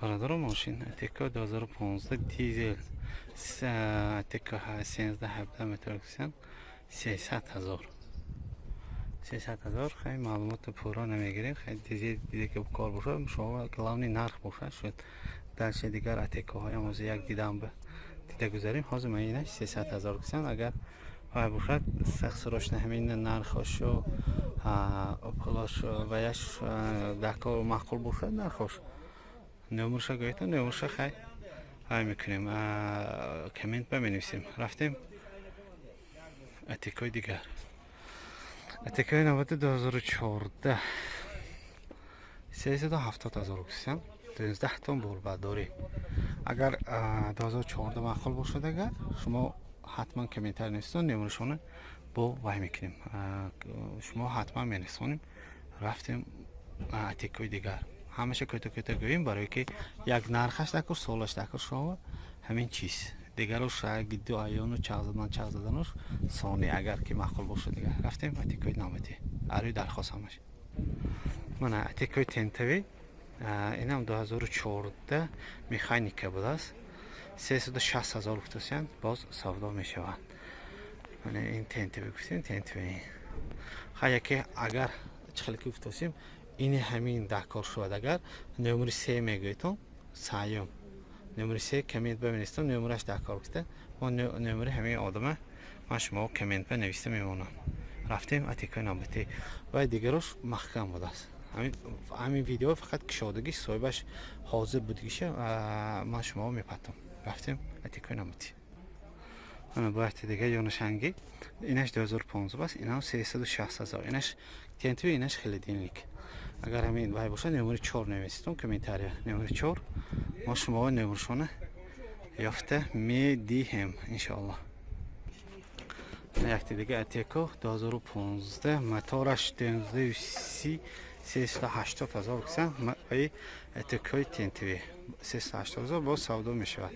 Бародаро, мошин Атеко 2015, дизел, Атеко 13 17 метроксиан, 300 000, 300 000. Хай, маълумоти пурра намегирем. Хай, дизел диде ки кор бошад, шумо главный нарх бошад шуд. Дальше дигар Атекоҳоям ҳозир як дидам дида гузарем. Ҳозир ман ина 300 000 гуфтам. Агар вай бошад, сахт срочно ҳамин нархошо, пулош ваяш дар кор маъқул бошад, нархош, номерша гӯята, номерша хай вай мекунем, коммент ба менависем. Рафтем Атекои дигар. Атекои наводи 2014, 370 000 гуфтам, 12 тон борбардорӣ. Агар 2014 маъқул бошад, агар шумо ҳатман комментарий нависитон, номершона бо вай мекунем, шумо ҳатман мерасонем. Рафтем Атекои дигар. Ҳамаша кӯта кӯта гӯем, барое ки як нархаш дакор, солаш дакор, шумо ҳамин чиз дигарош гидду аёну чағ задан, чағ заданош сони, агар ки маъқул бошад. Дигар рафтем Атекои навбатӣ, арӯи дархост ҳамаш. Мана Атекои тентовый, инам 2014, механика будааст, 360 000 гуфтасиянд, боз савдо мешавад. Мана ин тентовый гуфтем, тентовый. Ха, яке агар чӣ хеле ки гуфтасем, ини ҳамин даҳкор шавад, агар номери се мегӯедтон, саюм номери се коммент бинависитон, номераш даҳкор гуфта, мо номери ҳамин одама ман шумо коммент ба нависта мемонам. Рафтем Атекои навбатӣ. Вай дигарош маҳкам будааст. Ҳамин видео фақат кушодагиш, соҳибаш ҳозир будагиша ман шумо мепатам. Рафтем Атекои навбатӣ. Ана бояти дига ёнашанги, инаш 2015 аст, инам 360 000, инаш тентовый, инаш холодильник. Агар ҳамин вай бошад, номери чор нависитон комментария, номери чор, мо шумо номершона ёфта медиҳем, иншоаллоҳ. Якти дига Атеко 2015, мотораш 19, 380 000 гуфтан. Ваи Атекои тентовый 380 000, боз савдо мешавад.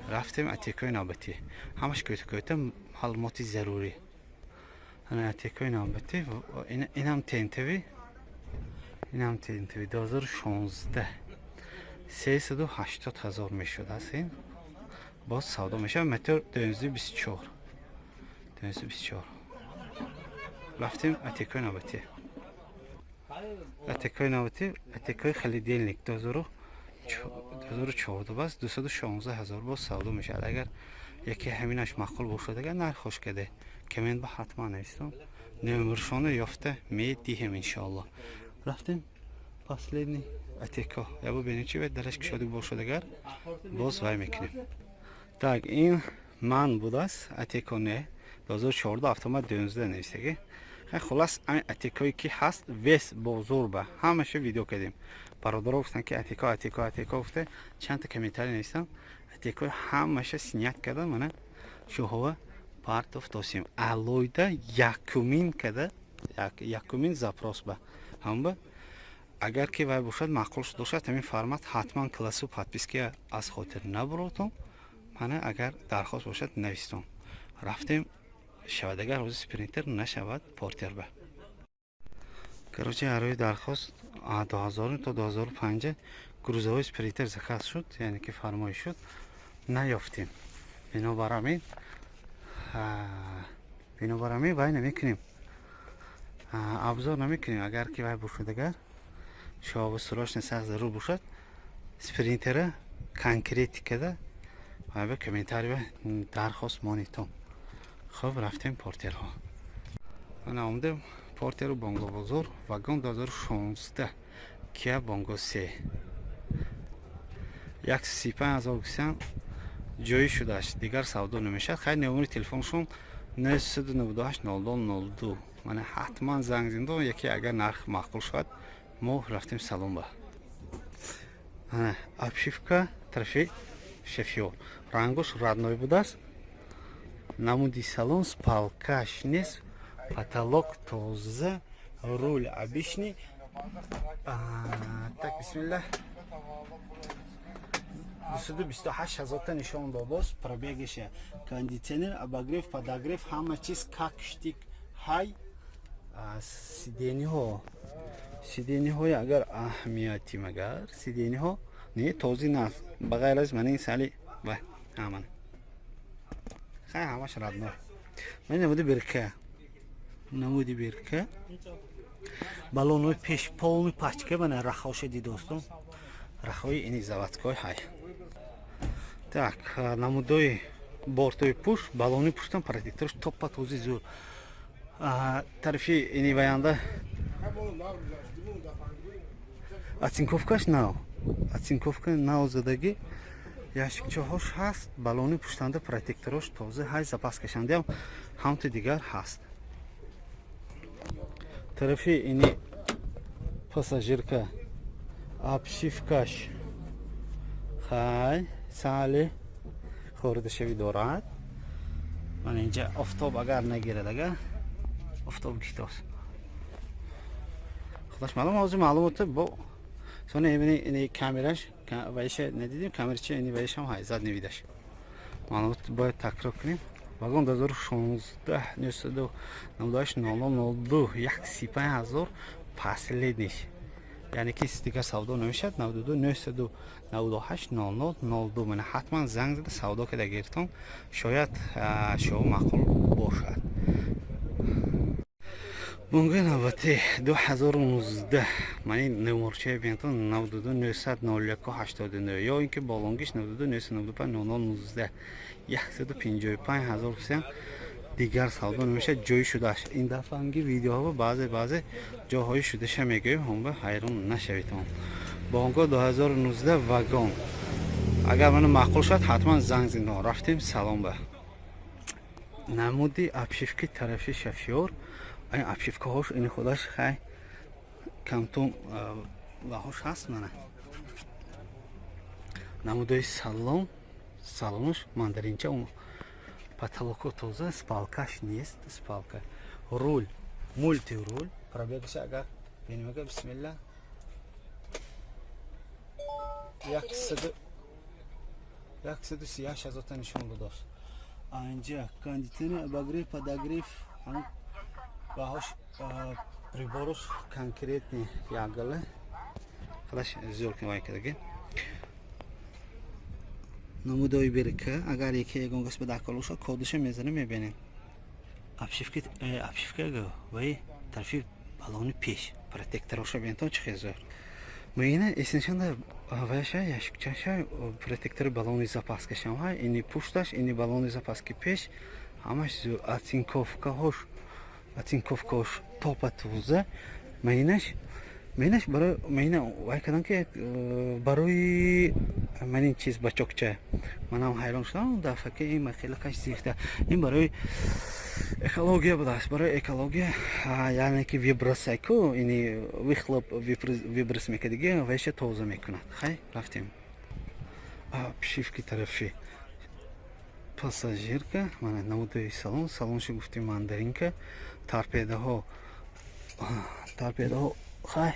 Рафтем Атекои навбатӣ. Ҳамаш кӯта кӯта маълумоти зарурӣ. Ана Атекои навбатӣ, инам тентовый, инам тентовый, 2016, 380 000 мешудааст, ин боз савдо мешавад. Мотор 1924, 1924. Рафтем Атекои навбатӣ. Атекои навбатӣ, Атекои холодильник, 2014 аст, 216 000, боз савдо мешавад. Агар яке ҳаминаш маъқул бошад, агар нарх хош каде, коммент ба ҳатман нависитон, номершона ёфта медиҳем, иншоаллоҳ. Рафтем последний Атеко. Ябо бинем, чи дараш кушода бошад, агар боз вай мекунем. Так, ин ман будааст, Атеко не, 2014, автомат, 19 нависаги. Хулас, ҳамин Атекое ки ҳаст, весь бозор ба ҳамаша видео кардем. Бародаро гуфтанд, ки Атеко, Атеко, Атеко гуфта, чандта комментарий нависам. Атеко ҳамаша снять карда, мана шуҳова партов досем алойда, якумин када, якумин запрос ба ҳамба. Агар ки вай бошад, маъқул бошад ҳамин формат, ҳатман классу подписка аз хотир набуротон. Мана, агар дархост бошад, навистон. Рафтем, шавад агар ҳозир Спринтер, нашавад Портер ба. Короче, ҳарӯи дархост 2000 то 2005 грузовой Спринтер заказ шуд, яъне ки фармоиш шуд, наёфтем. Бинобар ҳамин вай намекунем, обзор намекунем. Агар ки вай бошад, агар шоба срочно сахт зарур бошад, Спринтера конкретикада вай ба комментарий дархост монитон. Хуб, рафтем Портерҳо. Ана омадем Портеру Бонго бозор. Вагон, 2016, Кия Бонго се, 135 000 гуфтан, ҷоӣ шудааст, дигар савдо намешавад. Хайр, номери телефоншон 998 02 02. Мана, ҳатман занг зиндон яке, агар нарх маъқул шавад. Мо рафтем салон ба. Обшивка тарафи шофёр, рангош родной будааст, намуди салон, спалкаш нест, потолок тоза, руль обычный. Так, бисмиллах, 228 ҳазорта нишон додост пробегиша. Кондиционер, обогрев, подогрев, ҳама чиз как штик. Ҳай, сиденьяҳо, Сиденья ҳои, агар аҳамияти магар сиденья ҳо не, този наз, ба ғайр аз мани сали ва ҳаман хай, ҳамаш родной. Ман намуди бирка, намуди бирка, баллонои пеш полный пачка. Мана рахоша дидостум, рахои ини заводской ҳай. Так, намудои бортои пушт, баллони пуштам, протекторш топпа този, зур. Тарафи ини ваянда оцинковка ш нав, оцинковка нав задагӣ, ящикчаҳош ҳаст. Баллони пуштанда протекторош тоза ҳай, запаска шандиам ҳамту дигар ҳаст. Тарафи ини пассажирка обшивка ш хай сали хӯрдашавӣ дорад. Ман инҷа офтоб агар нагирад, агар офтоб гифтост, худаш маълум. Ҳозир маълумота бо сони ини камераш вайша надидим, камерача ини вайшам ҳай, задний видаш. Маълумот бояд такрор кунем. Вагон 2016, 998 00 02, 135 000 последний, яъне ки дигар савдо намешавад. 92 998 00 02. Мана ҳатман занг зада савдо када гиртон, шояд шоу маъқул бошад. Бонгаи навбати 2019. Мани номерчаи бинтон: 92 900 01 89 ё ин ки болонгиш 92 995 00 19. 155 000 кисям, дигар савдо намешавад, ҷои шудааш. Ин дафъанги видеоҳо баъзе баъзе ҷоҳои шудаша мегӯем, ҳамба ҳайрон нашаведон. Бонго 2019 вагон, агар мана маъқул шавад, ҳатман занг зиндон. Рафтем салом ба. Намуди обшивки тарафи шофёр, ин обшивка ҳош ини худаш хай камтун ваҳош ҳаст. Мана намудои салон, салонош мандаринча, потолоко тоза, спалка ш нест, спалка. Руль мультируль. Пробег аша агар бинемага, бисмилла, 138 ҳазорта нишон додааст. Анҷа кондитсионер, обогрев, подогрев, баҳош, приборош конкретный ягала худаш зёр вай кардаги. Намудои бирка, агар яке ягон кас ба дакор бошад, кодиша мезанем, мебинем. Обшивки, обшивка ваи тарафи баллони пеш, протектороша бинтон, чӣ хел зӯр. Муина эсиншанда ваяша, ящикчаша, протектори баллони запаска шам, ини пушташ, ини баллони запаски пеш, ҳамаш зӯр. Оцинковка ҳош, оцинковка ҳош топа тоза. Майнаш барои майна вай кардам, ки барои ман ин чиз бачокча. Манам ҳайрон шудам дафъа, ки ин хеле каш зифта. Ин барои экология будааст, барои экология, яъне ки выбросайку, ини выхлоп выброс мекардиги, вайша тоза мекунад. Хай, рафтем. Обшивки тарафи пассажирка, мана намудои салон. Салоншо гуфтем мандаринка, торпедаҳо, торпедаҳо хай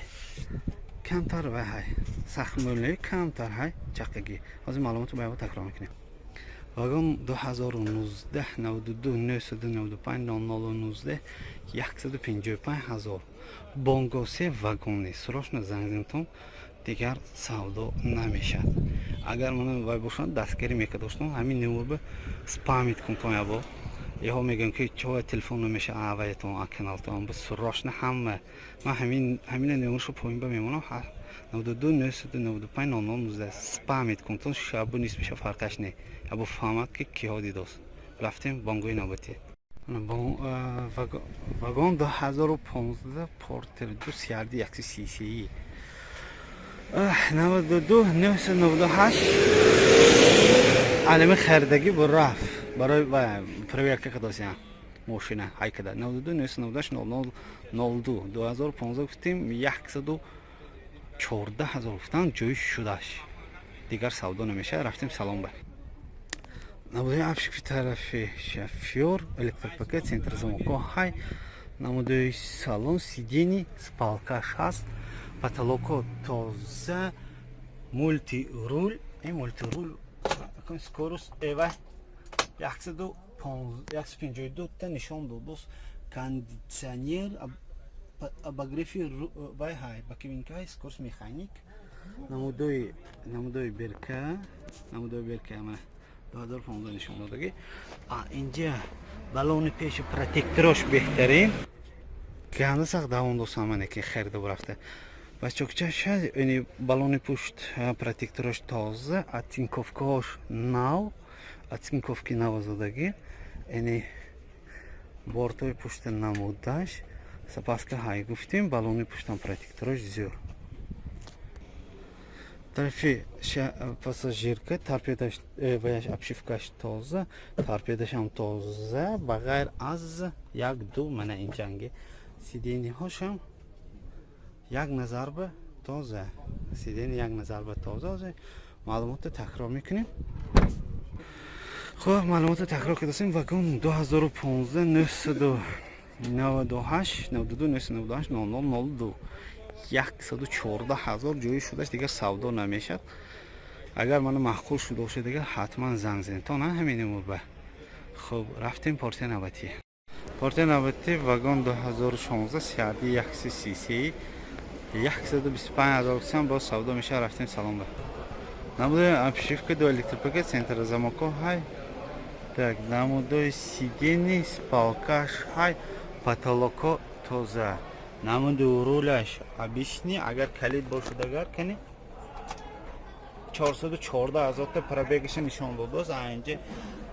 камтар вай ҳай, сахмӯле камтар ҳай, чаққагӣ. Ҳозир маълумотро ба такрор мекунем. Вагон 2019, 92 995 00 19, 155 000. Бонгосе вагони, срочно занг зантон, дигар савдо намешавад. Агар мана вай бошанд, дастгирӣ мекардоштам. Ҳамин номерба спамить кунтон ябо яҳо мегӯям, ки чо телефон намеша аваятон каналтон ба срочно ҳама. Ман ҳамин ҳамина номершо поин ба мемонам: 92 995 00 19. Спамить кунтон, шабу нист меша, фарқаш не, ябо фаҳмад, ки киҳо дидост. Рафтем бонгои навбатӣ. Вагон 2015, Портер ду CRD 133, 92 998. Алами харидагӣ бо рафт барои проверка кадосиям мошина ҳай када. 92 998 00 02, 2015 гуфтем, 114 000 гуфтан, ҷои шудаш, дигар савдо намешавад. Рафтем салон ба. Намудаи обшивки тарафи шофёр, электропакет, центр замоко ҳай. Намудаи салон, сиденье спалка ш ҳаст, потолоко тоза, мультируль. Ин мультируль скорость эва 152 та нишон дод. Боз кондитсионер. Обогрев и вай ҳай, боковинка ҳай, скорость механик, намудои берка, намудои берка. Мана, 2015 нишон додагӣ. А инҷа балони пеши, протекторош беҳтарин. Ганда сахт давом досам, мане ки харида бурафта. Бачокчаша ини, балони пушт, протекторош тоза, оцинковка ҳош нав, оцинковки навозадагӣ. Ини бортҳои пушта намудаш, запаска ҳай гуфтем, балони пуштам протекторош зӯр. Тарафи пассажирка торпедаш, ваяш, обшивка ш тоза, торпедашам тоза, ба ғайр аз як ду мана ин ҷанги. Сиденье ҳошам як назар ба тоза, сиденье як назар ба тоза. Ҳозир маълумотро такрор мекунем. Хуб, маълумотро такрор кардасем. Вагон 2015, 998 92 998 00 02, 114 000 ҷои шудаш, дигар савдо намешад. Агар мана маъқул шуда бошад, дигар ҳатман занг занед то на ҳамин ба. Хуб, рафтем партия навбатӣ. Партия навбатӣ вагон 2016, CRD 133, 125 000 кисам, боз савдо мешавад. Рафтем салон ба. Намудои обшивка, ду электропакет, центр замок о ҳай. Так, намудои сиденье, спалка ш ҳай, потолок о тоза, намуди руляш обычный. Агар калид бошад, агар кани, 414 ҳазорта пробег аша нишон додааст. Инҷа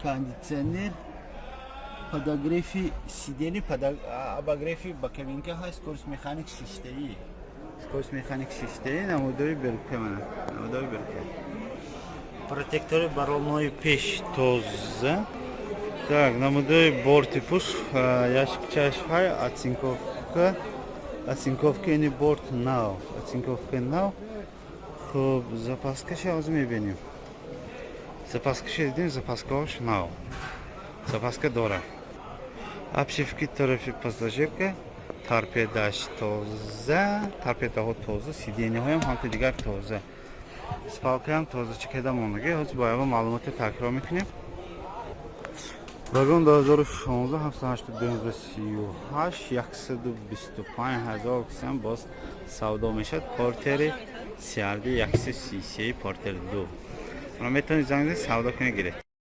кондитсионер, подогрев и сиденье, обогрев и боковинка ҳаст, скорость механик шиштаӣ, скорость механик шиштаӣ. Намудои берка, мана намудои берка, протектори балонои пеш тоза. Так, намудои борти пуш, ящик чаш ҳай, оцинковка, оцинковка, ини борт нав, оцинковка нав. Хуб, запаска ша ҳозир мебинем. Запаска ша дидем, запаска ҳош нав, запаска дорад. Обшивки тарафи пассажирка, торпедаш тоза, торпедаҳо тоза, сиденье ҳоям ҳамто дигар тоза, спалка ам тоза чекада мондагӣ. Ҳозир бо ява маълумоти такрор мекунем. Вагон 2016, 78238, 125 000 кисам, боз савдо мешавад. Портери CRD 133, портер 2. Метавонед занг занед, савдо кунед, гиред.